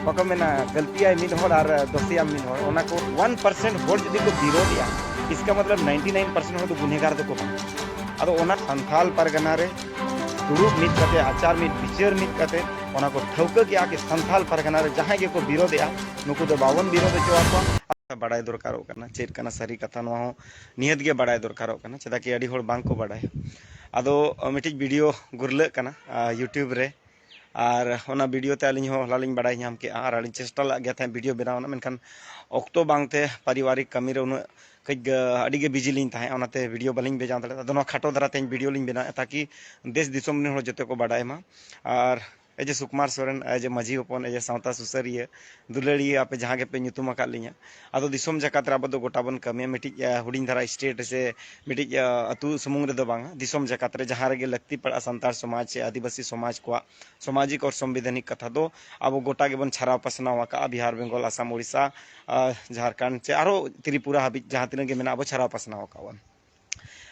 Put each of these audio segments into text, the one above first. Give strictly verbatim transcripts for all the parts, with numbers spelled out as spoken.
ᱵᱟᱠᱚ ᱢᱮᱱᱟ, ᱜᱟᱹᱞᱛᱤᱭᱟᱭ ᱢᱤᱫ ᱦᱚᱲ ᱟᱨ ᱫᱳᱥᱤᱭᱟᱢ ᱢᱤᱫ ᱦᱚᱲ, ᱚᱱᱟ ᱠᱚ ᱚᱣᱟᱱ ᱯᱟᱨᱥᱮᱱᱴ ᱦᱚᱲ ᱡᱩᱫᱤ ᱠᱚ ᱵᱤᱨᱳᱫᱮᱜᱼᱟ, ᱤᱥᱠᱟ ᱢᱚᱛᱞᱚᱵ ᱱᱟᱭᱤᱱᱴᱤ ᱱᱟᱭᱤᱱ ᱯᱟᱨᱥᱮᱱᱴ ᱦᱚᱲ ᱫᱚ ᱜᱩᱱᱮᱜᱟᱨ ᱫᱚᱠᱚ ᱵᱟᱝ᱾ ᱟᱫᱚ ᱚᱱᱟ ᱥᱟᱱᱛᱷᱟᱞ ᱯᱟᱨᱜᱟᱱᱟ ᱨᱮ ᱫᱩᱲᱩᱵ ᱢᱤᱫ ᱠᱟᱛᱮ, ᱟᱪᱟᱨ ᱢᱤᱫ, ᱵᱤᱪᱟᱹᱨ ᱢᱤᱫ ᱠᱟᱛᱮ ᱚᱱᱟ ᱠᱚ ᱴᱷᱟᱹᱣᱠᱟᱹ ᱠᱮᱜᱼᱟ ᱠᱤ ᱥᱟᱱᱛᱷᱟᱞ ᱯᱟᱨᱜᱟᱱᱟ ᱨᱮ ᱡᱟᱦᱟᱸᱭ ᱜᱮᱠᱚ ᱵᱤᱨᱳᱫᱮᱜᱼᱟ, ᱱᱩᱠᱩ ᱫᱚ ᱵᱟᱵᱚᱱ ᱵᱤᱨᱳᱫ ᱦᱚᱪᱚ ᱟᱠᱚᱣᱟ᱾ ᱵᱟᱰᱟᱭ ᱫᱚᱨᱠᱟᱨᱚᱜ ᱠᱟᱱᱟ ᱪᱮᱫ ᱠᱟᱱᱟ ᱥᱟᱹᱨᱤ ᱠᱟᱛᱷᱟ, ᱱᱚᱣᱟ ᱦᱚᱸ ᱱᱤᱦᱟᱹᱛ ᱜᱮ ᱵᱟᱰᱟᱭ ᱫᱚᱨᱠᱟᱨᱚᱜ ᱠᱟᱱᱟ, ᱪᱮᱫᱟᱜ ᱠᱤ ᱟᱹᱰᱤ ᱦᱚᱲ ᱵᱟᱝ ᱠᱚ ᱵᱟᱰᱟᱭᱟ᱾ ᱟᱫᱚ ᱢᱤᱫᱴᱤᱡ ᱵᱷᱤᱰᱤᱭᱳ ᱜᱩᱨᱞᱟᱹᱜ ᱠᱟᱱᱟ YouTube ᱨᱮ, ᱟᱨ ᱚᱱᱟ ᱵᱷᱤᱰᱤᱭᱳ ᱛᱮ ᱟᱹᱞᱤᱧ ᱦᱚᱸ ᱦᱚᱞᱟ ᱞᱤᱧ ᱵᱟᱲᱟᱭ ᱧᱟᱢ ᱠᱮᱜᱼᱟ, ᱟᱨ ᱟᱹᱞᱤᱧ ᱪᱮᱥᱴᱟ ᱞᱟᱜ ᱜᱮᱭᱟ ᱛᱟᱦᱮᱸᱫ ᱵᱷᱤᱰᱤᱭᱳ ᱵᱮᱱᱟᱣ ᱨᱮᱱᱟᱜ, ᱢᱮᱱᱠᱷᱟᱱ ᱚᱠᱛᱚ ᱵᱟᱝᱛᱮ ᱯᱟᱨᱤᱵᱟᱨᱤᱠ ᱠᱟᱹᱢᱤ ᱨᱮ ᱩᱱᱟᱹᱜ ᱠᱟᱹᱡ ᱜᱟ-, ᱟᱹᱰᱤ ᱜᱮ ᱵᱤᱡᱤ ᱞᱤᱧ ᱛᱟᱦᱮᱸᱫ, ᱚᱱᱟᱛᱮ ᱵᱷᱤᱰᱤᱭᱳ ᱵᱟᱹᱞᱤᱧ ᱵᱷᱮᱡᱟ ᱫᱟᱲᱮᱭᱟᱫᱟ᱾ ᱟᱫᱚ ᱱᱚᱣᱟ ᱠᱷᱟᱴᱚ ᱫᱷᱟᱨᱟ ᱛᱮ ᱵᱷᱤᱰᱤᱭᱳ ᱞᱤᱧ ᱵᱮᱱᱟᱣᱮᱫᱼᱟ, ᱛᱟᱠᱤ ᱫᱮᱥ ᱫᱤᱥᱚᱢ ᱨᱮᱱ ᱦᱚᱲ ᱡᱚᱛᱚ ᱠᱚ ᱵᱟᱰᱟᱭ ᱢᱟ᱾ ᱟᱨ ᱮ ᱡᱮ ᱥᱩᱠᱩᱢᱟᱨ ᱥᱚᱨᱮᱱ, ᱮ ᱡᱮ ᱢᱟᱹᱡᱷᱤ ᱦᱚᱯᱚᱱ, ᱮ ᱡᱮ ᱥᱟᱶᱛᱟ ᱥᱩᱥᱟᱹᱨᱤᱭᱟᱹ, ᱫᱩᱞᱟᱹᱲᱤᱭᱟᱹ, ᱟᱯᱮ ᱡᱟᱦᱟᱸ ᱜᱮᱯᱮ ᱧᱩᱛᱩᱢ ᱟᱠᱟᱫ ᱞᱤᱧᱟ, ᱟᱫᱚ ᱫᱤᱥᱚᱢ ᱡᱟᱠᱟᱛ ᱨᱮ ᱟᱵᱚ ᱫᱚ ᱜᱚᱴᱟ ᱵᱚᱱ ᱠᱟᱹᱢᱤᱭᱟ᱾ ᱢᱤᱫᱴᱤᱡ, ᱟ, ᱦᱩᱰᱤᱧ ᱫᱷᱟᱨᱟ ᱥᱴᱮᱴ ᱥᱮ ᱢᱤᱫᱴᱤᱡ, ᱟ, ᱟᱹᱛᱩ ᱥᱩᱢᱩᱝ ᱨᱮᱫᱚ ᱵᱟᱝᱟ, ᱫᱤᱥᱚᱢ ᱡᱟᱠᱟᱛ ᱨᱮ ᱡᱟᱦᱟᱸ ᱨᱮᱜᱮ ᱞᱟᱹᱠᱛᱤ ᱯᱟᱲᱟᱜᱼᱟ ᱥᱟᱱᱛᱟᱲ ᱥᱚᱢᱟᱡᱽ ᱥᱮ ᱟᱹᱫᱤᱵᱟᱹᱥᱤ ᱥᱚᱢᱟᱡᱽ ᱠᱚᱣᱟᱜ ᱥᱟᱢᱟᱡᱤᱠ ᱟᱨ ᱥᱚᱝᱵᱤᱫᱷᱟᱱᱤᱠ ᱠᱟᱛᱷᱟ ᱫᱚ ᱟᱵᱚ ᱜᱚᱴᱟ ᱜᱮᱵᱚᱱ ᱪᱷᱟᱨᱟᱣ ᱯᱟᱥᱱᱟᱣ ᱟᱠᱟᱫᱼᱟ, ᱵᱤᱦᱟᱨ, ᱵᱮᱝᱜᱚᱞ, ᱟᱥᱟᱢ, ᱳᱰᱤᱥᱟ, ᱟ, ᱡᱷᱟᱲᱠᱷᱚᱸᱰ ᱪᱮ ᱟᱨᱦᱚᱸ ᱛᱨᱤᱯᱩᱨᱟ ᱦᱟᱹᱵᱤᱡ ᱡᱟᱦᱟᱸ ᱛᱤᱱᱟᱹᱜ ᱜᱮ ᱢᱮᱱᱟᱜᱼᱟ, ᱟᱵᱚ ᱪᱷᱟᱨᱟᱣ ᱯᱟᱥᱱᱟᱣ ᱟᱠᱟᱫ ᱵᱚᱱ᱾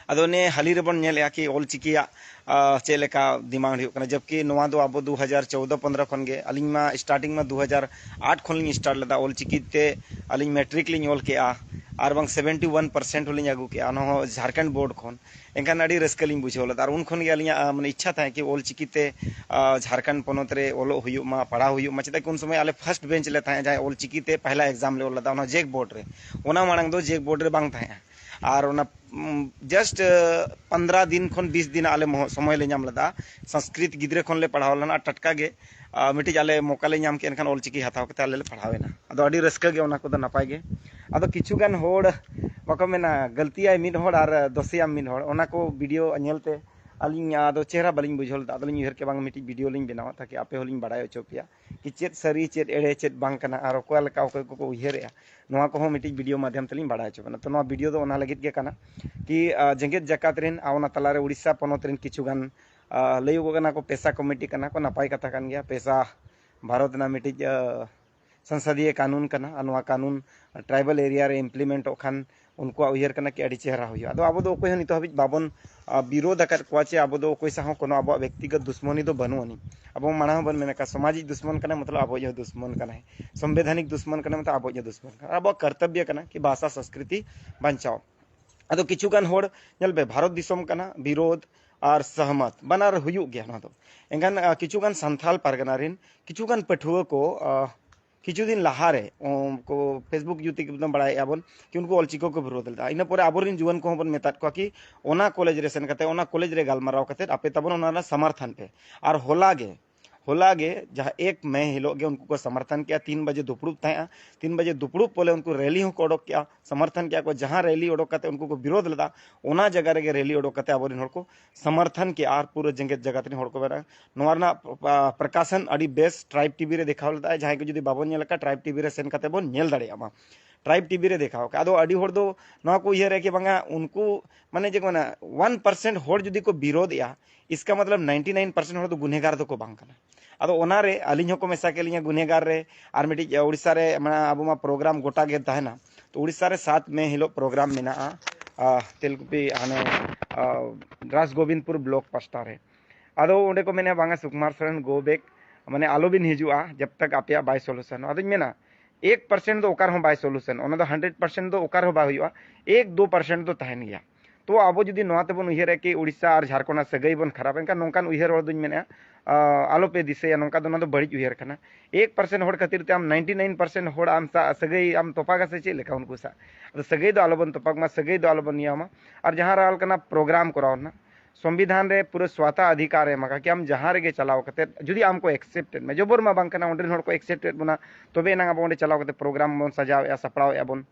ᱟᱫᱚ ᱱᱤᱭᱟᱹ ᱦᱟᱹᱞᱤ ᱨᱮᱵᱚᱱ ᱧᱮᱞᱮᱜᱼᱟ ᱠᱤ ᱚᱞᱪᱤᱠᱤᱭᱟᱜ, ᱟ, ᱪᱮᱫ ᱞᱮᱠᱟ ᱰᱤᱢᱟᱱᱰ ᱦᱩᱭᱩᱜ ᱠᱟᱱᱟ, ᱡᱚᱵᱠᱤ ᱱᱚᱣᱟ ᱫᱚ ᱟᱵᱚ ᱫᱩ ᱦᱟᱡᱟᱨ ᱪᱳᱣᱫᱚ ᱯᱚᱱᱫᱽᱨᱚ ᱠᱷᱚᱱ ᱜᱮ, ᱟᱹᱞᱤᱧ ᱢᱟ ᱥᱴᱟᱨᱴᱤᱝ ᱢᱟ ᱫᱩ ᱦᱟᱡᱟᱨ ᱟᱴ ᱠᱷᱚᱱ ᱞᱤᱧ ᱥᱴᱟᱨᱴ ᱞᱮᱫᱟ, ᱚᱞᱪᱤᱠᱤ ᱛᱮ ᱟᱹᱞᱤᱧ ᱢᱮᱴᱨᱤᱠ ᱞᱤᱧ ᱚᱞ ᱠᱮᱜᱼᱟ, ᱟᱨ ᱵᱟᱝ ᱥᱮᱵᱷᱮᱱᱴᱤ ᱳᱣᱟᱱ ᱯᱟᱨᱥᱮᱱᱴ ᱦᱚᱸᱞᱤᱧ ᱟᱹᱜᱩ ᱠᱮᱜᱼᱟ, ᱚᱱᱟ ᱦᱚᱸ ᱡᱷᱟᱲᱠᱷᱚᱸᱰ ᱵᱳᱨᱰ ᱠᱷᱚᱱ᱾ ᱮᱱᱠᱷᱟᱱ ᱟᱹᱰᱤ ᱨᱟᱹᱥᱠᱟᱹ ᱞᱤᱧ ᱵᱩᱡᱷᱟᱹᱣ ᱞᱮᱫᱟ, ᱟᱨ ᱩᱱ ᱠᱷᱚᱱ ᱜᱮ ᱟᱹᱞᱤᱧᱟᱜ, ᱟ, ᱢᱟᱱᱮ ᱤᱪᱪᱷᱟ ᱛᱟᱦᱮᱸ ᱠᱤ ᱚᱞᱪᱤᱠᱤ ᱛᱮ, ᱟ, ᱡᱷᱟᱲᱠᱷᱚᱸᱰ ᱯᱚᱱᱚᱛ ᱨᱮ ᱚᱞᱚᱜ ᱦᱩᱭᱩᱜ ᱢᱟ, ᱯᱟᱲᱦᱟᱣ ᱦᱩᱭᱩᱜ ᱢᱟ, ᱪᱮᱫᱟᱜ ᱠᱤ ᱩᱱ ᱥᱚᱢᱚᱭ ᱟᱞᱮ ᱯᱷᱟᱥᱴ ᱵᱮᱧᱪ ᱞᱮ ᱛᱟᱦᱮᱸ, ᱡᱟᱦᱟᱸᱭ ᱚᱞᱪᱤᱠᱤ ᱛᱮ ᱯᱟᱦᱞᱟ ᱮᱠᱡᱟᱢ ᱞᱮ ᱚᱞ ᱞᱮᱫᱟ, ᱚᱱᱟ ᱡᱮᱠ ᱵᱳᱨᱰ ᱨᱮ, ᱚᱱᱟ ᱢᱟᱲᱟᱝ ᱫᱚ ᱡᱮᱠ ᱵᱳᱨᱰ ᱨᱮ ᱵᱟᱝ ᱛᱟᱦᱮᱸᱜᱼᱟ᱾ ᱟᱨ ᱚᱱᱟ, ᱩᱢ, ᱡᱟᱥᱴ, ᱟ, ᱯᱚᱱᱫᱽᱨᱚ ᱫᱤᱱ ᱠᱷᱚᱱ ᱵᱤᱥ ᱫᱤᱱ ᱟᱞᱮ ᱢᱚᱦᱚ-, ᱥᱚᱢᱚᱭ ᱞᱮ ᱧᱟᱢ ᱞᱮᱫᱟ᱾ ᱥᱚᱝᱥᱠᱨᱤᱛ ᱜᱤᱫᱽᱨᱟᱹ ᱠᱷᱚᱱ ᱞᱮ ᱯᱟᱲᱦᱟᱣ ᱞᱮᱱᱟ, ᱟᱨ ᱴᱟᱴᱠᱟ ᱜᱮ, ᱟ, ᱢᱤᱫᱴᱤᱡ ᱟᱞᱮ ᱢᱚᱠᱟ ᱞᱮ ᱧᱟᱢ ᱠᱮᱫ, ᱮᱱᱠᱷᱟᱱ ᱚᱞᱪᱤᱠᱤ ᱦᱟᱛᱟᱣ ᱠᱟᱛᱮ ᱟᱞᱮ ᱞᱮ ᱯᱟᱲᱦᱟᱣ ᱮᱱᱟ᱾ ᱟᱫᱚ ᱟᱹᱰᱤ ᱨᱟᱹᱥᱠᱟᱹ ᱜᱮ, ᱚᱱᱟ ᱠᱚᱫᱚ ᱱᱟᱯᱟᱭ ᱜᱮ᱾ ᱟᱫᱚ ᱠᱤᱪᱷᱩ ᱜᱟᱱ ᱦᱚᱲ ᱵᱟᱠᱚ ᱢᱮᱱᱟ, ᱜᱟᱹᱞᱛᱤᱭᱟᱭ ᱢᱤᱫ ᱦᱚᱲ ᱟᱨ ᱫᱳᱥᱤᱭᱟᱢ ᱢᱤᱫ ᱦᱚᱲ, ᱚᱱᱟ ᱠᱚ ᱵᱷᱤᱰᱤᱭᱳ ᱧᱮᱞ ᱛᱮ ᱟᱹᱞᱤᱧ ᱟᱫᱚ ᱪᱮᱦᱨᱟ ᱵᱟᱹᱞᱤᱧ ᱵᱩᱡᱷᱟᱹᱣ ᱞᱮᱫᱟ᱾ ᱟᱫᱚᱞᱤᱧ ᱩᱭᱦᱟᱹᱨ ᱠᱮᱫ, ᱵᱟᱝ, ᱢᱤᱫᱴᱤᱡ ᱵᱷᱤᱰᱤᱭᱳ ᱞᱤᱧ ᱵᱮᱱᱟᱣᱟ, ᱛᱟᱠᱤ ᱟᱯᱮ ᱦᱚᱸᱞᱤᱧ ᱵᱟᱲᱟᱭ ᱦᱚᱪᱚ ᱯᱮᱭᱟ ᱠᱤ ᱪᱮᱫ ᱥᱟᱹᱨᱤ, ᱪᱮᱫ ᱮᱲᱮ, ᱪᱮᱫ ᱵᱟᱝ ᱠᱟᱱᱟ, ᱟᱨ ᱚᱠᱟ ᱞᱮᱠᱟ ᱚᱠᱚᱭ ᱠᱚᱠᱚ ᱩᱭᱦᱟᱹᱨᱮᱜᱼᱟ, ᱱᱚᱣᱟ ᱠᱚᱦᱚᱸ ᱢᱤᱫᱴᱤᱡ ᱵᱷᱤᱰᱤᱭᱳ ᱢᱟᱫᱽᱫᱷᱚᱢ ᱛᱮᱞᱤᱧ ᱵᱟᱲᱟᱭ ᱦᱚᱪᱚ ᱵᱮᱱᱟ᱾ ᱛᱚ, ᱱᱚᱣᱟ ᱵᱷᱤᱰᱤᱭᱳ ᱫᱚ ᱚᱱᱟ ᱞᱟᱹᱜᱤᱫ ᱜᱮ ᱠᱟᱱᱟ ᱠᱤ, ᱟ, ᱡᱮᱜᱮᱛ ᱡᱟᱠᱟᱛ ᱨᱮᱱ ᱟᱨ ᱚᱱᱟ ᱛᱟᱞᱟᱨᱮ ᱩᱲᱤᱥᱥᱟ ᱯᱚᱱᱚᱛ ᱨᱮᱱ ᱠᱤᱪᱷᱩ ᱜᱟᱱ, ᱟ, ᱞᱟᱹᱭᱚᱜᱚᱜ ᱠᱟᱱᱟ ᱠᱚ, ᱯᱮᱥᱟ ᱠᱚᱢᱤᱴᱤ ᱠᱟᱱᱟ ᱠᱚ, ᱱᱟᱯᱟᱭ ᱠᱟᱛᱷᱟ ᱠᱟᱱ ᱜᱮᱭᱟ᱾ ᱯᱮᱥᱟ ᱵᱷᱟᱨᱚᱛ ᱨᱮᱱᱟᱜ ᱢᱤᱫᱴᱤᱡ, ᱟ, ᱥᱚᱝᱥᱚᱫᱤᱭᱟᱹ ᱠᱟᱹᱱᱩᱱ ᱠᱟᱱᱟ, ᱟᱨ ᱱᱚᱣᱟ ᱠᱟᱹᱱᱩᱱ ᱴᱨᱟᱭᱵᱟᱞ ᱮᱨᱤᱭᱟ ᱨᱮ ᱤᱢᱯᱞᱤᱢᱮᱱᱴᱚᱜ ᱠᱷᱟᱱ ᱩᱱᱠᱩᱣᱟᱜ ᱩᱭᱦᱟᱹᱨ ᱠᱟᱱᱟ ᱠᱤ ᱟᱹᱰᱤ ᱪᱮᱦᱨᱟ ᱦᱩᱭᱩᱜᱼᱟ᱾ ᱟᱫᱚ ᱟᱵᱚ ᱫᱚ ᱚᱠᱚᱭ ᱦᱚᱸ ᱱᱤᱛᱚᱜ ᱦᱟᱹᱵᱤᱡ ᱵᱟᱵᱚᱱ ᱟᱸ, ᱵᱤᱨᱳᱫᱷ ᱟᱠᱟᱫ ᱠᱚᱣᱟ, ᱪᱮ ᱟᱵᱚ ᱫᱚ ᱚᱠᱚᱭ ᱥᱟᱶ ᱦᱚᱸ ᱠᱳᱱᱳ ᱟᱵᱚᱣᱟᱜ ᱵᱮᱠᱛᱤᱜᱚᱛ ᱫᱩᱥᱢᱚᱱᱤ ᱫᱚ ᱵᱟᱹᱱᱩᱜ ᱟᱹᱱᱤᱡ᱾ ᱟᱵᱚ ᱢᱟᱲᱟᱝ ᱦᱚᱸᱵᱚᱱ ᱢᱮᱱ ᱟᱠᱟᱫ, ᱥᱟᱢᱟᱡᱤᱠ ᱫᱩᱥᱢᱚᱱ ᱠᱟᱱᱟᱭ, ᱢᱚᱛᱞᱚᱵ ᱟᱵᱚᱭᱤᱡ ᱦᱚᱸ ᱫᱩᱥᱢᱚᱱ ᱠᱟᱱᱟᱭ, ᱥᱚᱝᱵᱤᱫᱷᱟᱱᱤᱠ ᱫᱩᱥᱢᱚᱱ ᱠᱟᱱᱟᱭ, ᱢᱚᱛᱞᱚᱵ ᱟᱵᱚᱭᱤᱡ ᱦᱚᱸ ᱫᱩᱥᱢᱚᱱ ᱠᱟᱱᱟᱭ᱾ ᱟᱵᱚᱣᱟᱜ ᱠᱚᱨᱛᱚᱵᱵᱚ ᱠᱟᱱᱟ ᱠᱤ ᱵᱷᱟᱥᱟ ᱥᱚᱝᱥᱠᱨᱤᱛᱤ ᱵᱟᱧᱪᱟᱣ᱾ ᱟᱫᱚ ᱠᱤᱪᱷᱩ ᱜᱟᱱ ᱦᱚᱲ ᱧᱮᱞ ᱯᱮ, ᱵᱷᱟᱨᱚᱛ ᱫᱤᱥᱚᱢ ᱠᱟᱱᱟ, ᱵᱤᱨᱳᱫᱷ ᱟᱨ ᱥᱚᱦᱢᱚᱛ ᱵᱟᱱᱟᱨ ᱦᱩᱭᱩᱜ ᱜᱮᱭᱟ ᱱᱚᱣᱟ ᱫᱚ᱾ ᱮᱱᱠᱷᱟᱱ ᱟᱸ, ᱠᱤᱪᱷᱩ ᱜᱟᱱ ᱥᱟᱱᱛᱷᱟᱞ ᱯᱟᱨᱜᱟᱱᱟ ᱨᱮᱱ ᱠᱤᱪᱷᱩ ᱜᱟᱱ ᱯᱟᱹᱴᱷᱩᱣᱟᱹ ᱠᱚ ᱟᱸ, ᱠᱤᱪᱷᱩ ᱫᱤᱱ ᱞᱟᱦᱟᱨᱮ ᱩᱱᱠᱩ Facebook ᱡᱩᱫᱤ ᱵᱚᱱ ᱵᱟᱲᱟᱭᱮᱫᱼᱟ ᱵᱚᱱ ᱠᱤ ᱩᱱᱠᱩ ᱚᱞᱪᱤᱠᱤ ᱠᱚ ᱵᱤᱨᱳᱫᱷ ᱞᱮᱫᱟ᱾ ᱤᱱᱟᱹ ᱯᱚᱨᱮ ᱟᱵᱚᱨᱮᱱ ᱡᱩᱣᱟᱹᱱ ᱠᱚᱦᱚᱸ ᱵᱚᱱ ᱢᱮᱛᱟᱫ ᱠᱚᱣᱟ ᱠᱤ ᱚᱱᱟ ᱠᱚᱞᱮᱡᱽ ᱨᱮ ᱥᱮᱱ ᱠᱟᱛᱮ, ᱚᱱᱟ ᱠᱚᱞᱮᱡᱽ ᱨᱮ ᱜᱟᱞᱢᱟᱨᱟᱣ ᱠᱟᱛᱮ ᱟᱯᱮ ᱛᱟᱵᱚᱱ ᱚᱱᱟ ᱨᱮᱱᱟᱜ ᱥᱚᱢᱚᱨᱛᱷᱚᱱ ᱯᱮ᱾ ᱟᱨ ᱦᱚᱞᱟ ᱜᱮ, ᱦᱚᱞᱟ ᱜᱮ ᱡᱟᱦᱟᱸ ᱮᱠ ᱢᱮ ᱦᱤᱞᱳᱜ ᱜᱮ ᱩᱱᱠᱩ ᱠᱚ ᱥᱚᱢᱚᱨᱛᱷᱚᱱ ᱠᱮᱜᱼᱟ, ᱛᱤᱱ ᱵᱟᱡᱮ ᱫᱩᱯᱲᱩᱵ ᱛᱟᱦᱮᱸᱜᱼᱟ᱾ ᱛᱤᱱ ᱵᱟᱡᱮ ᱫᱩᱯᱲᱩᱵ ᱯᱚᱨᱮ ᱩᱱᱠᱩ ᱨᱮᱞᱤ ᱦᱚᱸᱠᱚ ᱚᱰᱚᱠ ᱠᱮᱜᱼᱟ, ᱥᱚᱢᱚᱨᱛᱷᱚᱱ ᱠᱮᱜᱼᱟ ᱠᱚ᱾ ᱡᱟᱦᱟᱸ ᱨᱮᱞᱤ ᱚᱰᱚᱠ ᱠᱟᱛᱮ ᱩᱱᱠᱩ ᱠᱚ ᱵᱤᱨᱳᱫᱷ ᱞᱮᱫᱟ, ᱚᱱᱟ ᱡᱟᱭᱜᱟ ᱨᱮᱜᱮ ᱨᱮᱞᱤ ᱚᱰᱚᱠ ᱠᱟᱛᱮ ᱟᱵᱚᱨᱮᱱ ᱦᱚᱲ ᱠᱚ ᱥᱚᱢᱚᱨᱛᱷᱚᱱ ᱠᱮᱜᱼᱟ ᱟᱨ ᱯᱩᱨᱟᱹ ᱡᱮᱜᱮᱛ ᱡᱟᱠᱟᱛ ᱨᱮᱱ ᱦᱚᱲ ᱠᱚ ᱢᱮᱱᱟ᱾ ᱱᱚᱣᱟ ᱨᱮᱱᱟᱜ ᱯᱨᱚᱠᱟᱥᱚᱱ ᱟᱹᱰᱤ ᱵᱮᱥ ᱴᱨᱟᱭᱤᱵᱽ ᱴᱤᱵᱷᱤ ᱨᱮ ᱫᱮᱠᱷᱟᱣ ᱞᱮᱫᱟᱭ᱾ ᱡᱟᱦᱟᱸᱭ ᱠᱚ ᱡᱩᱫᱤ ᱵᱟᱵᱚᱱ ᱧᱮᱞ ᱟᱠᱟᱫ, ᱴᱨᱟᱭᱤᱵᱽ ᱴᱤᱵᱷᱤ ᱨᱮ ᱥᱮᱱ ᱠᱟᱛᱮ ᱵᱚᱱ ᱧᱮᱞ ᱫᱟᱲᱮᱭᱟᱜ ᱢᱟ᱾ ᱴᱨᱟᱭᱤᱵᱽ ᱴᱤᱵᱷᱤ ᱨᱮ ᱫᱮᱠᱷᱟᱣ ᱟᱠᱟᱫ᱾ ᱟᱫᱚ ᱟᱹᱰᱤ ᱦᱚᱲ ᱫᱚ ᱱᱚᱣᱟ ᱠᱚ ᱩᱭᱦᱟᱹᱨᱟ ᱠᱤ ᱵᱟᱝᱟ, ᱩᱱᱠᱩ ᱢᱟᱱᱮ ᱪᱮᱫ ᱠᱚ ᱢᱮᱱᱟ, ᱚᱣᱟᱱ ᱯᱟᱨᱥᱮᱱᱴ ᱦᱚᱲ ᱡᱩᱫᱤ ᱠᱚ ᱵᱤᱨᱳᱫᱷ ᱮᱜᱼᱟ, ᱤᱥᱠᱟ ᱢᱚᱛᱞᱚᱵ ᱱᱟᱭᱤᱱᱴᱤ ᱱᱟᱭᱤᱱ ᱯᱟᱨᱥᱮᱱᱴ ᱦᱚᱲ ᱫᱚ ᱜᱩᱱᱦᱮᱜᱟᱨ ᱫᱚᱠᱚ ᱵᱟᱝ ᱠᱟᱱᱟ᱾ ᱟᱫᱚ ᱚᱱᱟᱨᱮ ᱟᱹᱞᱤᱧ ᱦᱚᱸᱠᱚ ᱢᱮᱥᱟ ᱠᱮᱫ ᱞᱤᱧᱟ ᱜᱩᱱᱦᱮᱜᱟᱨ ᱨᱮ᱾ ᱟᱨ ᱢᱤᱫᱴᱤᱡ ᱩᱲᱤᱥᱥᱟ ᱨᱮ, ᱢᱟᱱᱮ ᱟᱵᱚ ᱢᱟ ᱯᱨᱳᱜᱨᱟᱢ ᱜᱚᱴᱟ ᱜᱮ ᱛᱟᱦᱮᱱᱟ, ᱛᱚ ᱩᱲᱤᱥᱥᱟ ᱨᱮ ᱥᱟᱛ ᱢᱮ ᱦᱤᱞᱳᱜ ᱯᱨᱳᱜᱨᱟᱢ ᱢᱮᱱᱟᱜᱼᱟ, ᱟᱦ, ᱛᱮᱞᱠᱩᱯᱤ ᱦᱟᱱᱮ, ᱟᱦ, ᱨᱟᱥ ᱜᱳᱵᱤᱱᱫᱯᱩᱨ ᱵᱞᱚᱠ ᱯᱟᱥᱴᱟ ᱨᱮ᱾ ᱟᱫᱚ ᱚᱸᱰᱮ ᱠᱚ ᱢᱮᱱᱟ, "ᱵᱟᱝᱟ, ᱥᱩᱠᱩᱢᱟᱨ ᱥᱚᱨᱮᱱ, go back, ᱢᱟᱱᱮ ᱟᱞᱚᱵᱤᱱ ᱦᱤᱡᱩᱜᱼᱟ ᱡᱟᱵ ᱛᱟᱠ ᱟᱯᱮᱭᱟᱜ ᱵᱟᱭ ᱥᱚᱞᱩᱥᱚᱱ." ᱟᱫᱚᱧ ᱢᱮᱱᱟ, ᱮᱠ ᱯᱟᱨᱥᱮᱱᱴ ᱫᱚ ᱚᱠᱟ ᱨᱮᱦᱚᱸ ᱵᱟᱭ ᱥᱚᱞᱩᱥᱚᱱ, ᱚᱱᱟ ᱫᱚ ᱦᱟᱱᱰᱨᱮᱰ ᱯᱟᱨᱥᱮᱱᱴ ᱫᱚ ᱚᱠᱟ ᱨᱮᱦᱚᱸ ᱵᱟᱭ ᱦᱩᱭᱩᱜᱼᱟ, ᱮᱠ ᱫᱩ ᱯᱟᱨᱥᱮᱱᱴ ᱫᱚ ᱛᱟᱦᱮᱱ ᱜᱮᱭᱟ᱾ ᱛᱚ ᱟᱵᱚ ᱡᱩᱫᱤ ᱱᱚᱣᱟ ᱛᱮᱵᱚᱱ ᱩᱭᱦᱟᱹᱨᱟ ᱠᱤ ᱩᱲᱤᱥᱥᱟ ᱟᱨ ᱡᱷᱟᱲᱠᱷᱚᱸᱰ ᱨᱮᱱᱟᱜ ᱥᱟᱹᱜᱟᱹᱭ ᱵᱚᱱ ᱠᱷᱟᱨᱟᱯᱟ, ᱮᱱᱠᱷᱟᱱ ᱱᱚᱝᱠᱟᱱ ᱩᱭᱦᱟᱹᱨ ᱦᱚᱲ ᱫᱚᱧ ᱢᱮᱱᱟ, ᱟᱦ, ᱟᱞᱚᱯᱮ ᱫᱤᱥᱟᱹᱭᱟ, ᱱᱚᱝᱠᱟ ᱫᱚ, ᱚᱱᱟ ᱫᱚ ᱵᱟᱹᱲᱤᱡ ᱩᱭᱦᱟᱹᱨ ᱠᱟᱱᱟ᱾ ᱮᱠ ᱯᱟᱨᱥᱮᱱᱴ ᱦᱚᱲ ᱠᱷᱟᱹᱛᱤᱨ ᱛᱮ ᱟᱢ ᱱᱟᱭᱤᱱᱴᱤ ᱱᱟᱭᱤᱱ ᱯᱟᱨᱥᱮᱱᱴ ᱦᱚᱲ ᱟᱢ ᱥᱟᱶ ᱥᱟᱹᱜᱟᱹᱭ ᱟᱢ ᱛᱚᱯᱟᱜᱟ ᱥᱮ ᱪᱮᱫ ᱞᱮᱠᱟ ᱩᱱᱠᱩ ᱥᱟᱶ? ᱟᱫᱚ ᱥᱟᱹᱜᱟᱹᱭ ᱫᱚ ᱟᱞᱚᱵᱚᱱ ᱛᱚᱯᱟᱜ ᱢᱟ, ᱥᱟᱹᱜᱟᱹᱭ ᱫᱚ ᱟᱞᱚᱵᱚᱱ ᱤᱭᱟᱹ ᱢᱟ᱾ ᱟᱨ ᱡᱟᱦᱟᱸ ᱨᱮ ᱟᱞᱠᱟᱱᱟ ᱯᱨᱳᱜᱨᱟᱢ ᱠᱚᱨᱟᱣ ᱨᱮᱱᱟᱜ, ᱥᱚᱝᱵᱤᱫᱷᱟᱱ ᱨᱮ ᱯᱩᱨᱟᱹ ᱥᱣᱟᱛᱟ ᱚᱫᱷᱤᱠᱟᱨ ᱮ ᱮᱢ ᱟᱠᱟᱫ ᱠᱤ ᱟᱢ ᱡᱟᱦᱟᱸ ᱨᱮᱜᱮ ᱪᱟᱞᱟᱣ ᱠᱟᱛᱮ ᱡᱩᱫᱤ ᱟᱢ ᱠᱚ ᱮᱠᱥᱮᱯᱴ ᱮᱫ ᱢᱮ, ᱡᱚᱵᱚᱨ ᱢᱟ ᱵᱟᱝ ᱠᱟᱱᱟ, ᱚᱸᱰᱮ ᱨᱮᱱ ᱦᱚᱲ ᱠᱚ ᱮᱠᱥᱮᱯᱴ ᱮᱫ ᱵᱚᱱᱟ, ᱛᱚᱵᱮ ᱮᱱᱟᱝ ᱟᱵᱚ ᱚᱸᱰᱮ ᱪᱟᱞᱟᱣ ᱠᱟᱛᱮ ᱯᱨᱳᱜᱨᱟᱢ ᱵᱚᱱ ᱥᱟᱡᱟᱣᱮᱫᱼᱟ, ᱥᱟᱯᱲᱟᱣᱮᱫᱼᱟ ᱵᱚᱱ᱾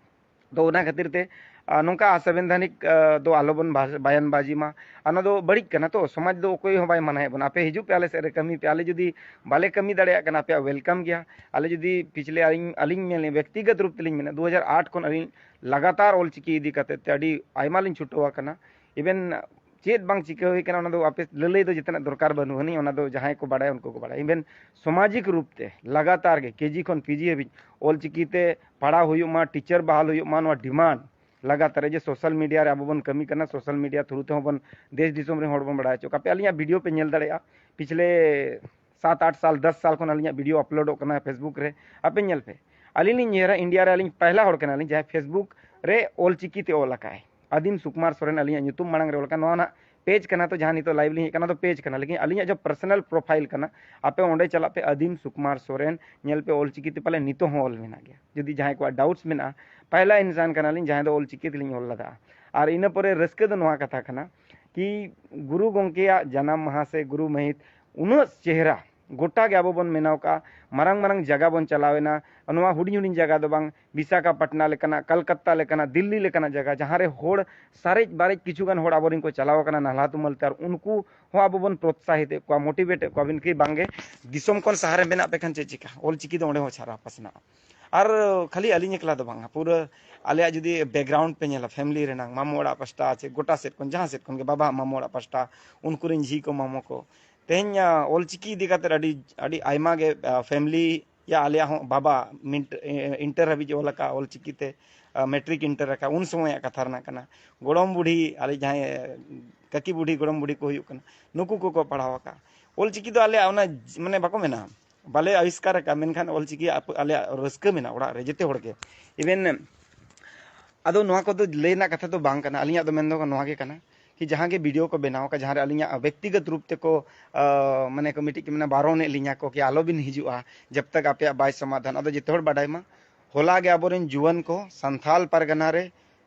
ᱛᱚ ᱚᱱᱟ ᱠᱷᱟᱹᱛᱤᱨ ᱛᱮ, ᱟᱨ ᱱᱚᱝᱠᱟ ᱚᱥᱟᱝᱵᱤᱫᱷᱟᱱᱤᱠ, ᱟᱨ, ᱫᱚ ᱟᱞᱚᱵᱚᱱ ᱵᱷᱟ-, ᱵᱟᱭᱟᱱᱵᱟᱡᱤ ᱢᱟ᱾ ᱟᱨ ᱚᱱᱟ ᱫᱚ ᱵᱟᱹᱲᱤᱡ ᱠᱟᱱᱟ, ᱛᱚ ᱥᱚᱢᱟᱡᱽ ᱫᱚ ᱚᱠᱚᱭ ᱦᱚᱸ ᱵᱟᱭ ᱢᱟᱱᱟᱭᱮᱫ ᱵᱚᱱᱟ, "ᱟᱯᱮ ᱦᱤᱡᱩᱜ ᱯᱮ ᱟᱞᱮ ᱥᱮᱫ ᱨᱮ ᱠᱟᱹᱢᱤ ᱯᱮ, ᱟᱞᱮ ᱡᱩᱫᱤ ᱵᱟᱞᱮ ᱠᱟᱹᱢᱤ ᱫᱟᱲᱮᱭᱟᱜ ᱠᱟᱱᱟ ᱟᱯᱮᱭᱟᱜ ᱣᱮᱞᱠᱟᱢ ᱜᱮᱭᱟ, ᱟᱞᱮ ᱡᱩᱫᱤ ᱯᱤᱪᱷᱞᱮ ᱟᱹᱞᱤᱧ, ᱟᱹᱞᱤᱧ ᱢᱮᱱ ᱵᱮᱠᱛᱤᱜᱚᱛ ᱨᱩᱯ ᱛᱮᱞᱤᱧ ᱢᱮᱱᱟ, ᱫᱩ ᱦᱟᱡᱟᱨ ᱟᱴ ᱠᱷᱚᱱ ᱟᱹᱞᱤᱧ ᱞᱟᱜᱟᱛᱟᱨ ᱚᱞᱪᱤᱠᱤ ᱤᱫᱤ ᱠᱟᱛᱮ ᱛᱮ ᱟᱹᱰᱤ ᱟᱭᱢᱟ ᱞᱤᱧ ᱪᱷᱩᱴᱟᱹᱣ ᱟᱠᱟᱱᱟ, ᱤᱵᱷᱮᱱ ᱪᱮᱫ ᱵᱟᱝ ᱪᱤᱠᱟᱹ ᱦᱩᱭ ᱠᱟᱱᱟ ᱚᱱᱟ ᱫᱚ ᱟᱯᱮ ᱞᱟᱹᱞᱟᱹᱭ ᱫᱚ ᱡᱮᱛᱮᱱᱟᱜ ᱫᱚᱨᱠᱟᱨ ᱵᱟᱹᱱᱩᱜ ᱟᱹᱱᱤᱡ, ᱚᱱᱟ ᱫᱚ ᱡᱟᱦᱟᱸᱭ ᱠᱚ ᱵᱟᱲᱟᱭᱟ ᱩᱱᱠᱩ ᱠᱚ ᱵᱟᱲᱟᱭᱟ᱾ ᱤᱵᱷᱮᱱ ᱥᱟᱢᱟᱡᱤᱠ ᱨᱩᱯ ᱛᱮ ᱞᱟᱜᱟᱛᱟᱨ ᱜᱮ ᱠᱮᱡᱤ ᱠᱷᱚᱱ ᱯᱤᱡᱤ ᱦᱟᱹᱵᱤᱡ ᱚᱞᱪᱤᱠᱤ ᱛᱮ ᱯᱟᱲᱦᱟᱣ ᱦᱩᱭᱩᱜ ᱢᱟ, ᱴᱤᱪᱟᱨ ᱵᱟᱦᱟᱞ ᱦᱩᱭᱩᱜ ᱢᱟ, ᱱᱚᱣᱟ ᱰᱤᱢᱟᱱᱰ ᱞᱟᱜᱟᱛᱟᱨ ᱡᱮ ᱥᱳᱥᱟᱞ ᱢᱤᱰᱤᱭᱟ ᱨᱮ ᱟᱵᱚ ᱵᱚᱱ ᱠᱟᱹᱢᱤ ᱠᱟᱱᱟ, ᱥᱳᱥᱟᱞ ᱢᱤᱰᱤᱭᱟ ᱛᱷᱨᱩ ᱛᱮᱦᱚᱸ ᱵᱚᱱ ᱫᱮᱥ ᱫᱤᱥᱚᱢ ᱨᱮᱱ ᱦᱚᱲ ᱵᱚᱱ ᱵᱟᱲᱟᱭ ᱦᱚᱪᱚ ᱠᱚᱣᱟ᱾ ᱟᱯᱮ ᱟᱹᱞᱤᱧᱟᱜ ᱵᱷᱤᱰᱤᱭᱳ ᱯᱮ ᱧᱮᱞ ᱫᱟᱲᱮᱭᱟᱜᱼᱟ, ᱯᱤᱪᱷᱞᱮ ᱥᱟᱛ ᱟᱴ ᱥᱟᱞ, ᱫᱚᱥ ᱥᱟᱞ ᱠᱷᱚᱱ ᱟᱹᱞᱤᱧᱟᱜ ᱵᱷᱤᱰᱤᱭᱳ ᱟᱯᱞᱳᱰᱚᱜ ᱠᱟᱱᱟ ᱯᱷᱮᱥᱵᱩᱠ ᱨᱮ, ᱟᱯᱮ ᱧᱮᱞ ᱯᱮ᱾ ᱟᱹᱞᱤᱧ ᱞᱤᱧ ᱧᱮᱞᱟ, ᱤᱱᱰᱤᱭᱟ ᱨᱮ ᱟᱹᱞᱤᱧ ᱯᱟᱦᱞᱟ ᱦᱚᱲ ᱠᱟᱱᱟᱞᱤᱧ ᱡᱟᱦᱟᱸᱭ ᱯᱷᱮᱥᱵᱩᱠ ᱨᱮ ᱚᱞ ᱪᱤᱠᱤ ᱛᱮ ᱚᱞ ᱟᱠᱟᱫᱼᱟᱭ᱾ ᱟᱹᱫᱤᱢ ᱥᱩᱠᱩᱢᱟᱨ ᱥᱚᱨᱮᱱ ᱟᱹᱞᱤᱧᱟᱜ ᱧᱩᱛᱩᱢ ᱢᱟᱲᱟᱝ ᱨᱮ ᱚᱞ ᱟᱠᱟᱱ, ᱱᱚᱣᱟ ᱱᱟᱜ ᱯᱮᱡᱽ ᱠᱟᱱᱟ, ᱛᱚ ᱡᱟᱦᱟᱸ ᱱᱤᱛᱚᱜ ᱞᱟᱭᱤᱵᱷ ᱞᱤᱧ ᱦᱮᱡ ᱠᱟᱱᱟ, ᱱᱚᱣᱟ ᱫᱚ ᱯᱮᱡᱽ ᱠᱟᱱᱟ, ᱞᱮᱠᱤᱱ ᱟᱹᱞᱤᱧᱟᱜ ᱡᱟᱦᱟᱸ ᱯᱟᱨᱥᱚᱱᱟᱞ ᱯᱨᱚᱯᱷᱟᱭᱤᱞ ᱠᱟᱱᱟ, ᱟᱯᱮ ᱚᱸᱰᱮ ᱪᱟᱞᱟᱜ ᱯᱮ, ᱟᱹᱫᱤᱢ ᱥᱩᱠᱩᱢᱟᱨ ᱥᱚᱨᱮᱱ ᱧᱮᱞ ᱯᱮ, ᱚᱞ ᱪᱤᱠᱤ ᱛᱮ ᱯᱟᱞᱮ ᱱᱤᱛᱚᱜ ᱦᱚᱸ ᱚᱞ ᱢᱮᱱᱟᱜ ᱜᱮᱭᱟ᱾ ᱡᱩᱫᱤ ᱡᱟᱦᱟᱸᱭ ᱠᱚᱣᱟᱜ ᱰᱟᱣᱩᱴᱥ ᱢᱮᱱᱟᱜᱼᱟ, ᱯᱟᱦᱞᱟ ᱤᱱᱥᱟᱱ ᱠᱟᱱᱟᱞᱤᱧ ᱡᱟᱦᱟᱸᱭ ᱫᱚ ᱚᱞ ᱪᱤᱠᱤ ᱛᱮᱞᱤᱧ ᱚᱞ ᱞᱮᱫᱟ᱾ ᱟᱨ ᱤᱱᱟᱹ ᱯᱚᱨᱮ ᱨᱟᱹᱥᱠᱟᱹ ᱫᱚ ᱱᱚᱣᱟ ᱠᱟᱛᱷᱟ ᱠᱟᱱᱟ ᱠᱤ ᱜᱩᱨᱩ ᱜᱚᱢᱠᱮᱭᱟᱜ ᱡᱟᱱᱟᱢ ᱢᱟᱦᱟ ᱥᱮ ᱜᱩᱨᱩ ᱢᱟᱹᱦᱤᱛ ᱩᱱᱟᱹᱜ ᱪᱮᱦᱨᱟ ᱜᱚᱴᱟ ᱜᱮ ᱟᱵᱚ ᱵᱚᱱ ᱢᱮᱱᱟᱣ ᱠᱟᱜᱼᱟ, ᱢᱟᱨᱟᱝ ᱢᱟᱨᱟᱝ ᱡᱟᱭᱜᱟ ᱵᱚᱱ ᱪᱟᱞᱟᱣ ᱮᱱᱟ, ᱱᱚᱣᱟ ᱦᱩᱰᱤᱧ ᱦᱩᱰᱤᱧ ᱡᱟᱭᱜᱟ ᱫᱚ ᱵᱟᱝ, ᱵᱤᱥᱟᱠᱷᱟᱯᱟᱴᱱᱟ ᱞᱮᱠᱟᱱᱟᱜ, ᱠᱟᱞᱠᱟᱛᱛᱟ ᱞᱮᱠᱟᱱᱟᱜ, ᱫᱤᱞᱞᱤ ᱞᱮᱠᱟᱱᱟᱜ ᱡᱟᱭᱜᱟ, ᱡᱟᱦᱟᱸ ᱨᱮ ᱦᱚᱲ ᱥᱟᱨᱮᱡ ᱵᱟᱨᱮᱡ ᱠᱤᱪᱷᱩ ᱜᱟᱱ ᱦᱚᱲ ᱟᱵᱚᱨᱮᱱ ᱠᱚ ᱪᱟᱞᱟᱣ ᱟᱠᱟᱱᱟ ᱱᱟᱞᱦᱟ ᱛᱩᱢᱟᱹᱞ ᱛᱮ, ᱟᱨ ᱩᱱᱠᱩ ᱦᱚᱸ ᱟᱵᱚ ᱵᱚᱱ ᱯᱨᱚᱛᱥᱟᱦᱤᱛ ᱮᱫ ᱠᱚᱣᱟ, ᱢᱳᱴᱤᱵᱷᱮᱴ ᱮᱫ ᱠᱚᱣᱟ ᱵᱤᱱ ᱠᱤ ᱵᱟᱝᱜᱮ, ᱫᱤᱥᱚᱢ ᱠᱷᱚᱱ ᱥᱟᱦᱟ ᱨᱮ ᱢᱮᱱᱟᱜ ᱯᱮ ᱠᱷᱟᱱ ᱪᱮᱫ ᱪᱤᱠᱟ, ᱚᱞ ᱪᱤᱠᱤ ᱫᱚ ᱚᱸᱰᱮ ᱦᱚᱸ ᱪᱷᱟᱨᱟᱣ ᱯᱟᱥᱱᱟᱜᱼᱟ᱾ ᱟᱨ ᱠᱷᱟᱹᱞᱤ ᱟᱹᱞᱤᱧ ᱮᱠᱞᱟ ᱫᱚ ᱵᱟᱝᱟ, ᱯᱩᱨᱟᱹ ᱟᱞᱮᱭᱟᱜ ᱡᱩᱫᱤ ᱵᱮᱠᱜᱨᱟᱣᱩᱱᱰ ᱯᱮ ᱧᱮᱞᱟ, ᱯᱷᱮᱢᱤᱞᱤ ᱨᱮᱱᱟᱝ ᱢᱟᱢᱚ ᱚᱲᱟᱜ ᱯᱟᱥᱴᱟ ᱪᱮ ᱜᱚᱴᱟ ᱥᱮᱫ ᱠᱷᱚᱱ, ᱡᱟᱦᱟᱸ ᱥᱮᱫ ᱠᱷᱚᱱ ᱜᱮ, ᱵᱟᱵᱟ ᱢᱟᱢᱚ ᱚᱲᱟᱜ ᱯᱟᱥᱴᱟ, ᱩᱱᱠᱩ ᱨᱮᱱ ᱡᱷᱤ ᱠᱚ ᱢᱟᱢᱚ ᱠᱚ, ᱛᱮᱦᱮᱧ, ᱟ, ᱚᱞ ᱪᱤᱠᱤ ᱤᱫᱤ ᱠᱟᱛᱮ ᱟᱹᱰᱤ, ᱟᱹᱰᱤ ᱟᱭᱢᱟ ᱜᱮ, ᱟ, ᱯᱷᱮᱢᱤᱞᱤ ᱭᱟ, ᱟᱞᱮᱭᱟᱜ ᱦᱚᱸ ᱵᱟᱵᱟ ᱢᱤᱱᱴ-, ᱮ, ᱤᱱᱴᱟᱨ ᱦᱟᱹᱵᱤᱡ ᱚᱞ ᱟᱠᱟᱫ ᱚᱞ ᱪᱤᱠᱤ ᱛᱮ, ᱟ, ᱢᱮᱴᱨᱤᱠ ᱤᱱᱴᱟᱨ ᱟᱠᱟᱫ, ᱩᱱ ᱥᱚᱢᱚᱭᱟᱜ ᱠᱟᱛᱷᱟ ᱨᱮᱱᱟᱜ ᱠᱟᱱᱟ᱾ ᱜᱚᱲᱚᱢ ᱵᱩᱰᱷᱤ, ᱟᱞᱮ ᱡᱟᱦᱟᱸᱭ, ᱮ, ᱠᱟᱹᱠᱤ ᱵᱩᱰᱷᱤ, ᱜᱚᱲᱚᱢ ᱵᱩᱰᱷᱤ ᱠᱚ ᱦᱩᱭᱩᱜ ᱠᱟᱱᱟ, ᱱᱩᱠᱩ ᱠᱚᱠᱚ ᱯᱟᱲᱦᱟᱣ ᱟᱠᱟᱫ᱾ ᱚᱞ ᱪᱤᱠᱤ ᱫᱚ ᱟᱞᱮᱭᱟᱜ ᱚᱱᱟ ᱡ-, ᱢᱟᱱᱮ ᱵᱟᱠᱚ ᱢᱮᱱᱟ, ᱵᱟᱞᱮ ᱟᱵᱤᱥᱠᱟᱨ ᱟᱠᱟᱫ, ᱢᱮᱱᱠᱷᱟᱱ ᱚᱞ ᱪᱤᱠᱤ ᱟᱯ-, ᱟᱞᱮᱭᱟᱜ ᱨᱟᱹᱥᱠᱟᱹ ᱢᱮᱱᱟᱜᱼᱟ ᱚᱲᱟᱜ ᱨᱮ ᱡᱮᱛᱮ ᱦᱚᱲ ᱜᱮ᱾ ᱤᱵᱷᱮᱱ ᱟᱫᱚ ᱱᱚᱣᱟ ᱠᱚᱫᱚ ᱞᱟᱹᱭ ᱨᱮᱱᱟᱜ ᱠᱟᱛᱷᱟ ᱫᱚ ᱵᱟᱝ ᱠᱟᱱᱟ, ᱟᱹᱞᱤᱧᱟᱜ ᱫᱚ ᱢᱮᱱ ᱫᱚ ᱱᱚᱣᱟ ᱜᱮ ᱠᱟᱱᱟ ᱠᱤ ᱡᱟᱦᱟᱸ ᱜᱮ ᱵᱷᱤᱰᱤᱭᱳ ᱠᱚ ᱵᱮᱱᱟᱣ ᱟᱠᱟᱫ, ᱡᱟᱦᱟᱸ ᱨᱮ ᱟᱹᱞᱤᱧᱟᱜ ᱵᱮᱠᱛᱤᱜᱚᱛ ᱨᱩᱯ ᱛᱮᱠᱚ, ᱟ, ᱢᱟᱱᱮ ᱠᱚ ᱢᱤᱫᱴᱤᱡ ᱠᱚ ᱢᱮᱱᱟ, ᱵᱟᱨᱚᱱᱮᱫ ᱞᱤᱧᱟ ᱠᱚ ᱠᱤ ᱟᱞᱚ ᱵᱤᱱ ᱦᱤᱡᱩᱜᱼᱟ, ᱡᱟᱵ ᱛᱟᱠ ᱟᱯᱮᱭᱟᱜ ᱵᱟᱭ ᱥᱚᱢᱟᱫᱷᱟᱱ᱾ ᱟᱫᱚ ᱡᱮᱛᱮ ᱦᱚᱲ ᱵᱟᱰᱟᱭ ᱢᱟ, ᱦᱚᱞᱟ ᱜᱮ ᱟᱵᱚᱨᱮᱱ ᱡᱩᱣᱟᱹᱱ ᱠᱚ ᱥᱟᱱᱛᱷᱟᱞ ᱯᱟᱨᱜᱟᱱᱟ ᱨᱮ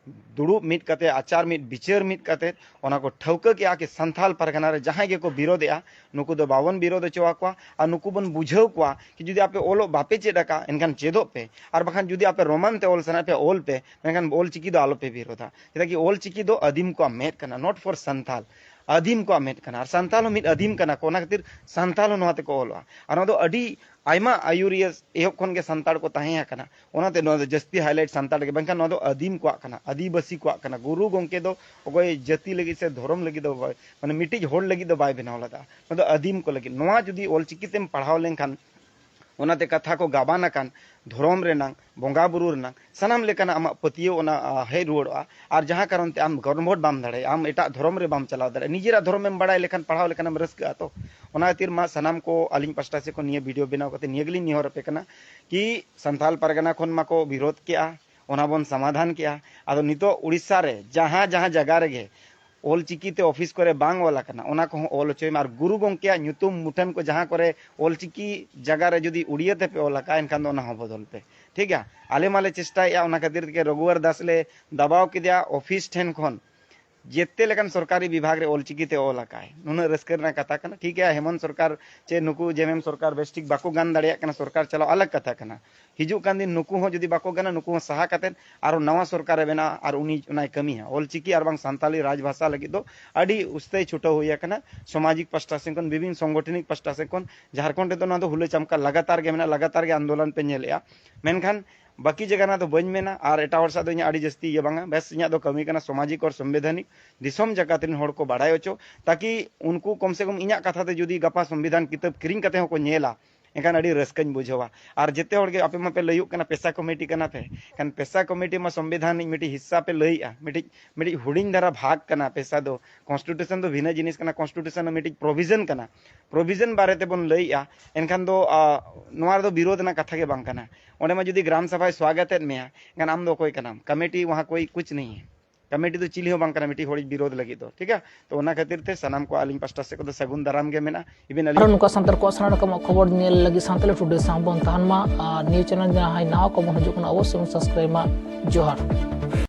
ᱫᱩᱲᱩᱵ ᱢᱤᱫ ᱠᱟᱛᱮ, ᱟᱪᱟᱨ ᱢᱤᱫ, ᱵᱤᱪᱟᱹᱨ ᱢᱤᱫ ᱠᱟᱛᱮ, ᱚᱱᱟ ᱠᱚ ᱴᱷᱟᱹᱣᱠᱟᱹ ᱠᱮᱜᱼᱟ ᱠᱤ ᱥᱟᱱᱛᱷᱟᱞ ᱯᱟᱨᱜᱟᱱᱟ ᱨᱮ ᱡᱟᱦᱟᱸᱭ ᱜᱮᱠᱚ ᱵᱤᱨᱳᱫᱮᱜᱼᱟ, ᱱᱩᱠᱩ ᱫᱚ ᱵᱟᱵᱚᱱ ᱵᱤᱨᱳᱫ ᱦᱚᱪᱚ ᱟᱠᱚᱣᱟ᱾ ᱟᱨ ᱱᱩᱠᱩ ᱵᱚᱱ ᱵᱩᱡᱷᱟᱹᱣ ᱠᱚᱣᱟ ᱠᱤ ᱡᱩᱫᱤ ᱟᱯᱮ ᱚᱞᱚᱜ ᱵᱟᱯᱮ ᱪᱮᱫ ᱟᱠᱟᱫ, ᱮᱱᱠᱷᱟᱱ ᱪᱮᱫᱚᱜ ᱯᱮ, ᱟᱨ ᱵᱟᱠᱷᱟᱱ ᱡᱩᱫᱤ ᱟᱯᱮ ᱨᱳᱢᱟᱱ ᱛᱮ ᱚᱞ ᱥᱟᱱᱟᱭᱮᱫ ᱯᱮᱭᱟ, ᱚᱞ ᱯᱮ, ᱢᱮᱱᱠᱷᱟᱱ ᱚᱞ ᱪᱤᱠᱤ ᱫᱚ ᱟᱞᱚᱯᱮ ᱵᱤᱨᱳᱫᱟ᱾ ᱪᱮᱫᱟᱜ ᱠᱤ ᱚᱞ ᱪᱤᱠᱤ ᱫᱚ ᱟᱹᱫᱤᱢ ᱠᱚᱣᱟᱜ ᱢᱮᱫ ᱠᱟᱱᱟ, not for ᱥᱟᱱᱛᱷᱟᱞ᱾ ᱟᱹᱫᱤᱢ ᱠᱚᱣᱟᱜ ᱢᱮᱫ ᱠᱟᱱᱟ, ᱟᱨ ᱥᱟᱱᱛᱷᱟᱞ ᱦᱚᱸ ᱢᱤᱫ ᱟᱹᱫᱤᱢ ᱠᱟᱱᱟ ᱠᱚ, ᱚᱱᱟ ᱠᱷᱟᱹᱛᱤᱨ ᱥᱟᱱᱛᱷᱟᱞ ᱦᱚᱸ ᱱᱚᱣᱟ ᱛᱮᱠᱚ ᱚᱞᱚᱜᱼᱟ᱾ ᱟᱨ ᱱᱚᱣᱟ ᱫᱚ ᱟᱹᱰᱤ ᱟᱭᱢᱟ ᱟᱹᱭᱩᱨᱤᱭᱟᱹ ᱮᱦᱚᱵ ᱠᱷᱚᱱ ᱜᱮ ᱥᱟᱱᱛᱟᱲ ᱠᱚ ᱛᱟᱦᱮᱸ ᱟᱠᱟᱱᱟ, ᱚᱱᱟᱛᱮ ᱱᱚᱣᱟ ᱫᱚ ᱡᱟᱹᱥᱛᱤ ᱦᱟᱭᱞᱟᱭᱤᱴ ᱥᱟᱱᱛᱟᱲ ᱜᱮ, ᱵᱟᱝᱠᱷᱟᱱ ᱱᱚᱣᱟ ᱫᱚ ᱟᱹᱫᱤᱢ ᱠᱚᱣᱟᱜ ᱠᱟᱱᱟ, ᱟᱹᱫᱤᱵᱟᱹᱥᱤ ᱠᱚᱣᱟᱜ ᱠᱟᱱᱟ᱾ ᱜᱩᱨᱩ ᱜᱚᱢᱠᱮ ᱫᱚ ᱚᱠᱚᱭ ᱡᱟᱹᱛᱤ ᱞᱟᱹᱜᱤᱫ ᱥᱮ ᱫᱷᱚᱨᱚᱢ ᱞᱟᱹᱜᱤᱫ ᱫᱚ ᱵᱟᱭ, ᱢᱟᱱᱮ ᱢᱤᱫᱴᱤᱡ ᱦᱚᱲ ᱞᱟᱹᱜᱤᱫ ᱫᱚ ᱵᱟᱭ ᱵᱮᱱᱟᱣ ᱞᱮᱫᱟ, ᱱᱚᱣᱟ ᱫᱚ ᱟᱹᱫᱤᱢ ᱠᱚ ᱞᱟᱹᱜᱤᱫ᱾ ᱱᱚᱣᱟ ᱡᱩᱫᱤ ᱚᱞᱪᱤᱠᱤ ᱛᱮᱢ ᱯᱟᱲᱦᱟᱣ ᱞᱮᱱᱠᱷᱟᱱ ᱚᱱᱟᱛᱮ ᱠᱟᱛᱷᱟ ᱠᱚ ᱜᱟᱵᱟᱱ ᱟᱠᱟᱱ ᱫᱷᱚᱨᱚᱢ ᱨᱮᱱᱟᱝ, ᱵᱚᱸᱜᱟ ᱵᱩᱨᱩ ᱨᱮᱱᱟᱝ, ᱥᱟᱱᱟᱢ ᱞᱮᱠᱟᱱᱟᱜ ᱟᱢᱟᱜ ᱯᱟᱹᱛᱭᱟᱹᱣ ᱚᱱᱟ, ᱟ, ᱦᱮᱡ ᱨᱩᱣᱟᱹᱲᱚᱜᱼᱟ᱾ ᱟᱨ ᱡᱟᱦᱟᱸ ᱠᱟᱨᱚᱱ ᱛᱮ ᱟᱢ convert ᱵᱟᱢ ᱫᱟᱲᱮᱭᱟᱜᱼᱟ, ᱟᱢ ᱮᱴᱟᱜ ᱫᱷᱚᱨᱚᱢ ᱨᱮ ᱵᱟᱢ ᱪᱟᱞᱟᱣ ᱫᱟᱲᱮᱭᱟᱜᱼᱟ, ᱱᱤᱡᱮᱨᱟᱜ ᱫᱷᱚᱨᱚᱢ ᱮᱢ ᱵᱟᱲᱟᱭ ᱞᱮᱠᱷᱟᱱ, ᱯᱟᱲᱦᱟᱣ ᱞᱮᱠᱷᱟᱱ ᱮᱢ ᱨᱟᱹᱥᱠᱟᱹᱜᱼᱟ ᱛᱚ᱾ ᱚᱱᱟ ᱠᱷᱟᱹᱛᱤᱨ ᱢᱟ ᱥᱟᱱᱟᱢ ᱠᱚ ᱟᱹᱞᱤᱧ ᱯᱟᱥᱴᱟ ᱥᱮᱫ ᱠᱷᱚᱱ ᱱᱤᱭᱟᱹ video ᱵᱮᱱᱟᱣ ᱠᱟᱛᱮ ᱱᱤᱭᱟᱹ ᱜᱮᱞᱤᱧ ᱱᱮᱦᱚᱨ ᱟᱯᱮ ᱠᱟᱱᱟ ᱠᱤ ᱥᱟᱱᱛᱟᱞ ᱯᱟᱨᱜᱟᱱᱟ ᱠᱷᱚᱱ ᱢᱟᱠᱚ ᱵᱤᱨᱳᱫᱷ ᱠᱮᱜᱼᱟ, ᱚᱱᱟ ᱵᱚᱱ ᱥᱚᱢᱟᱫᱷᱟᱱ ᱠᱮᱜᱼᱟ᱾ ᱟᱫᱚ ᱱᱤᱛᱚᱜ ᱩᱲᱤᱥᱥᱟ ᱨᱮ ᱡᱟᱦᱟᱸ ᱡᱟᱦᱟᱸ ᱡᱟᱭᱜᱟ ᱨᱮᱜᱮ ᱚᱞᱪᱤᱠᱤ ᱛᱮ ᱚᱯᱷᱤᱥ ᱠᱚᱨᱮ ᱵᱟᱝ ᱚᱞ ᱟᱠᱟᱱᱟ, ᱚᱱᱟ ᱠᱚᱦᱚᱸ ᱚᱞ ᱦᱚᱪᱚᱭ ᱢᱟ᱾ ᱟᱨ ᱜᱩᱨᱩ ᱜᱚᱢᱠᱮᱭᱟᱜ ᱧᱩᱛᱩᱢ ᱢᱩᱴᱷᱟᱹᱱ ᱠᱚ ᱡᱟᱦᱟᱸ ᱠᱚᱨᱮ ᱚᱞᱪᱤᱠᱤ ᱡᱟᱭᱜᱟ ᱨᱮ ᱡᱩᱫᱤ ᱩᱲᱤᱭᱟᱹ ᱛᱮᱯᱮ ᱚᱞ ᱟᱠᱟᱫᱼᱟ, ᱮᱱᱠᱷᱟᱱ ᱫᱚ ᱚᱱᱟ ᱦᱚᱸ ᱵᱚᱫᱚᱞ ᱯᱮ᱾ ᱴᱷᱤᱠ ᱜᱮᱭᱟ, ᱟᱞᱮ ᱢᱟᱞᱮ ᱪᱮᱥᱴᱟᱭᱮᱫᱼᱟ, ᱚᱱᱟ ᱠᱷᱟᱹᱛᱤᱨ ᱛᱮᱜᱮ ᱨᱚᱜᱷᱩᱣᱟᱨ ᱫᱟᱥ ᱞᱮ ᱫᱟᱵᱟᱣ ᱠᱮᱫᱮᱭᱟ ᱚᱯᱷᱤᱥ ᱴᱷᱮᱱ ᱠᱷᱚᱱ, ᱡᱮᱛᱮ ᱞᱮᱠᱟᱱ ᱥᱚᱨᱠᱟᱨᱤ ᱵᱤᱵᱷᱟᱜᱽ ᱨᱮ ᱚᱞᱪᱤᱠᱤ ᱛᱮ ᱚᱞ ᱟᱠᱟᱫᱼᱟᱭ᱾ ᱱᱩᱱᱟᱹᱜ ᱨᱟᱹᱥᱠᱟᱹ ᱨᱮᱱᱟᱜ ᱠᱟᱛᱷᱟ ᱠᱟᱱᱟ᱾ ᱴᱷᱤᱠ ᱜᱮᱭᱟ, ᱦᱮᱢᱚᱱᱛ ᱥᱚᱨᱠᱟᱨ ᱪᱮ ᱱᱩᱠᱩ ᱡᱮᱢᱮᱢ ᱥᱚᱨᱠᱟᱨ ᱵᱮᱥ ᱴᱷᱤᱠ ᱵᱟᱠᱚ ᱜᱟᱱ ᱫᱟᱲᱮᱭᱟᱜ ᱠᱟᱱᱟ, ᱥᱚᱨᱠᱟᱨ ᱪᱟᱞᱟᱣ ᱟᱞᱟᱜᱽ ᱠᱟᱛᱷᱟ ᱠᱟᱱᱟ᱾ ᱦᱤᱡᱩᱜ ᱠᱟᱱ ᱫᱤᱱ ᱱᱩᱠᱩ ᱦᱚᱸ ᱡᱩᱫᱤ ᱵᱟᱠᱚ ᱜᱟᱱᱟ, ᱱᱩᱠᱩ ᱦᱚᱸ ᱥᱟᱦᱟ ᱠᱟᱛᱮᱫ ᱟᱨᱚ ᱱᱟᱣᱟ ᱥᱚᱨᱠᱟᱨᱮ ᱵᱮᱱᱟᱣᱟ ᱟᱨ ᱩᱱᱤ ᱚᱱᱟᱭ ᱠᱟᱹᱢᱤᱭᱟ᱾ ᱚᱞᱪᱤᱠᱤ ᱟᱨ ᱵᱟᱝ ᱥᱟᱱᱛᱟᱞᱤ ᱨᱟᱡᱽ ᱵᱷᱟᱥᱟ ᱞᱟᱹᱜᱤᱫ ᱫᱚ ᱟᱹᱰᱤ ᱩᱥᱛᱟᱹᱭ ᱪᱷᱩᱴᱟᱹᱣ ᱦᱩᱭ ᱟᱠᱟᱱᱟ, ᱥᱟᱢᱟᱡᱤᱠ ᱯᱟᱥᱴᱟ ᱥᱮᱱ ᱠᱷᱚᱱ, ᱵᱤᱵᱷᱤᱱᱱᱚ ᱥᱚᱝᱜᱚᱴᱷᱚᱱᱤᱠ ᱯᱟᱥᱴᱟ ᱥᱮᱱ ᱠᱷᱚᱱ᱾ ᱡᱷᱟᱲᱠᱷᱚᱸᱰ ᱨᱮᱫᱚ ᱱᱚᱣᱟ ᱫᱚ ᱦᱩᱞᱟᱹ ᱪᱟᱢᱠᱟ ᱞᱟᱜᱟᱛᱟᱨ ᱜᱮ ᱢᱮᱱᱟᱜᱼᱟ, ᱞᱟᱜᱟᱛᱟᱨ ᱜᱮ ᱟᱱᱫᱳᱞᱚᱱ ᱯᱮ ᱧᱮᱞᱮᱜᱼᱟ᱾ ᱢᱮᱱᱠᱷᱟᱱ ᱵᱟᱹᱠᱤ ᱡᱟᱭᱜᱟ ᱨᱮᱱᱟᱜ ᱫᱚ ᱵᱟᱹᱧ ᱢᱮᱱᱟ ᱟᱨ ᱮᱴᱟᱜ ᱦᱚᱲ ᱥᱟᱶ ᱫᱚ ᱤᱧᱟᱹᱜ ᱟᱹᱰᱤ ᱡᱟᱹᱥᱛᱤ ᱤᱭᱟᱹ ᱵᱟᱝᱟ᱾ ᱵᱮᱥ, ᱤᱧᱟᱹᱜ ᱫᱚ ᱠᱟᱹᱢᱤ ᱠᱟᱱᱟ ᱥᱟᱢᱟᱡᱤᱠ ᱟᱨ ᱥᱚᱝᱵᱤᱫᱷᱟᱱᱤᱠ, ᱫᱤᱥᱚᱢ ᱡᱟᱠᱟᱛ ᱨᱮᱱ ᱦᱚᱲ ᱠᱚ ᱵᱟᱲᱟᱭ ᱦᱚᱪᱚ, ᱛᱟᱠᱤ ᱩᱱᱠᱩ ᱠᱚᱢ ᱥᱮ ᱠᱚᱢ ᱤᱧᱟᱹᱜ ᱠᱟᱛᱷᱟ ᱛᱮ ᱡᱩᱫᱤ ᱜᱟᱯᱟ ᱥᱚᱝᱵᱤᱫᱷᱟᱱ ᱠᱤᱛᱟᱹᱵ ᱠᱤᱨᱤᱧ ᱠᱟᱛᱮ ᱦᱚᱸᱠᱚ ᱧᱮᱞᱟ, ᱮᱱᱠᱷᱟᱱ ᱟᱹᱰᱤ ᱨᱟᱹᱥᱠᱟᱹᱧ ᱵᱩᱡᱷᱟᱹᱣᱟ᱾ ᱟᱨ ᱡᱮᱛᱮ ᱦᱚᱲ ᱜᱮ ᱟᱯᱮ ᱢᱟᱯᱮ ᱞᱟᱹᱭᱩᱜ ᱠᱟᱱᱟ ᱯᱮᱥᱟ ᱠᱚᱢᱤᱴᱤ ᱠᱟᱱᱟ ᱯᱮ, ᱮᱱᱠᱷᱟᱱ ᱯᱮᱥᱟ ᱠᱚᱢᱤᱴᱤ ᱢᱟ ᱥᱚᱝᱵᱤᱫᱷᱟᱱ ᱨᱤᱱᱤᱡ ᱢᱤᱫᱴᱤᱡ ᱦᱤᱥᱥᱟ ᱯᱮ ᱞᱟᱹᱭᱮᱜᱼᱟ, ᱢᱤᱫᱴᱤᱡ, ᱢᱤᱫᱴᱤᱡ ᱦᱩᱰᱤᱧ ᱫᱷᱟᱨᱟ ᱵᱷᱟᱜᱽ ᱠᱟᱱᱟ ᱯᱮᱥᱟ ᱫᱚ᱾ ᱠᱚᱱᱥᱴᱤᱴᱩᱥᱚᱱ ᱫᱚ ᱵᱷᱤᱱᱟᱹ ᱡᱤᱱᱤᱥ ᱠᱟᱱᱟ, ᱠᱚᱱᱥᱴᱤᱴᱩᱥᱚᱱ ᱨᱮ ᱢᱤᱫᱴᱤᱡ ᱯᱨᱚᱵᱷᱤᱡᱚᱱ ᱠᱟᱱᱟ, ᱯᱨᱚᱵᱷᱤᱡᱚᱱ ᱵᱟᱨᱮ ᱛᱮᱵᱚᱱ ᱞᱟᱹᱭᱮᱜᱼᱟ᱾ ᱮᱱᱠᱷᱟᱱ ᱫᱚ, ᱟ, ᱱᱚᱣᱟ ᱨᱮᱫᱚ ᱵᱤᱨᱳᱫᱷ ᱨᱮᱱᱟᱜ ᱠᱟᱛᱷᱟ ᱜᱮ ᱵᱟᱝ ᱠᱟᱱᱟ᱾ ᱚᱸᱰᱮ ᱢᱟ ᱡᱩᱫᱤ ᱜᱨᱟᱢ ᱥᱟᱵᱷᱟᱭ ᱥᱣᱟᱜᱚᱛ ᱮᱫ ᱢᱮᱭᱟ, ᱮᱱᱠᱷᱟᱱ ᱟᱢ ᱫᱚ ᱚᱠᱚᱭ ᱠᱟᱱᱟᱢ? ᱠᱚᱢᱤᱴᱤ ᱣᱟᱦᱟᱸ ᱠᱳᱭ ᱠᱩᱪ ᱱᱟᱦᱤ ᱦᱮ᱾ ᱠᱚᱢᱤᱴᱤ ᱫᱚ ᱪᱤᱞᱤ ᱦᱚᱸ ᱵᱟᱝ ᱠᱟᱱᱟ ᱢᱤᱫᱴᱤᱡ ᱦᱚᱲᱤᱡ ᱵᱤᱨᱳᱫᱷ ᱞᱟᱹᱜᱤᱫ ᱫᱚ, ᱴᱷᱤᱠ ᱜᱮᱭᱟ? ᱛᱚ ᱚᱱᱟ ᱠᱷᱟᱹᱛᱤᱨ ᱛᱮ ᱥᱟᱱᱟᱢ ᱠᱚ ᱟᱹᱞᱤᱧ ᱯᱟᱥᱴᱟ ᱥᱮᱫ ᱠᱷᱚᱱ ᱫᱚ ᱥᱟᱹᱜᱩᱱ ᱫᱟᱨᱟᱢ ᱜᱮ ᱢᱮᱱᱟᱜᱼᱟ᱾ ᱤᱵᱷᱮᱱ ᱟᱹᱞᱤᱧ ᱟᱨᱦᱚᱸ ᱱᱚᱝᱠᱟ ᱥᱟᱱᱛᱟᱲ ᱠᱚᱣᱟᱜ ᱥᱟᱱᱟᱢ ᱨᱚᱠᱚᱢᱟᱜ ᱠᱷᱚᱵᱚᱨ ᱧᱮᱞ ᱞᱟᱹᱜᱤᱫ ᱥᱟᱱᱛᱟᱲᱤ ᱴᱩᱰᱮ ᱥᱟᱶ ᱵᱚᱱ ᱛᱟᱦᱮᱱ ᱢᱟ᱾ ᱟᱨ ᱱᱤᱭᱩᱡᱽ ᱪᱮᱱᱮᱞ ᱡᱟᱦᱟᱸᱭ ᱱᱟᱣᱟ ᱠᱚᱵᱚᱱ ᱦᱤᱡᱩᱜ ᱠᱟᱱᱟ, ᱚᱵᱚᱥᱥᱳᱭ ᱵᱚᱱ ᱥᱟᱵᱥᱠᱨᱟᱭᱤᱵ ᱢᱟ᱾ ᱡᱚᱦᱟᱨ᱾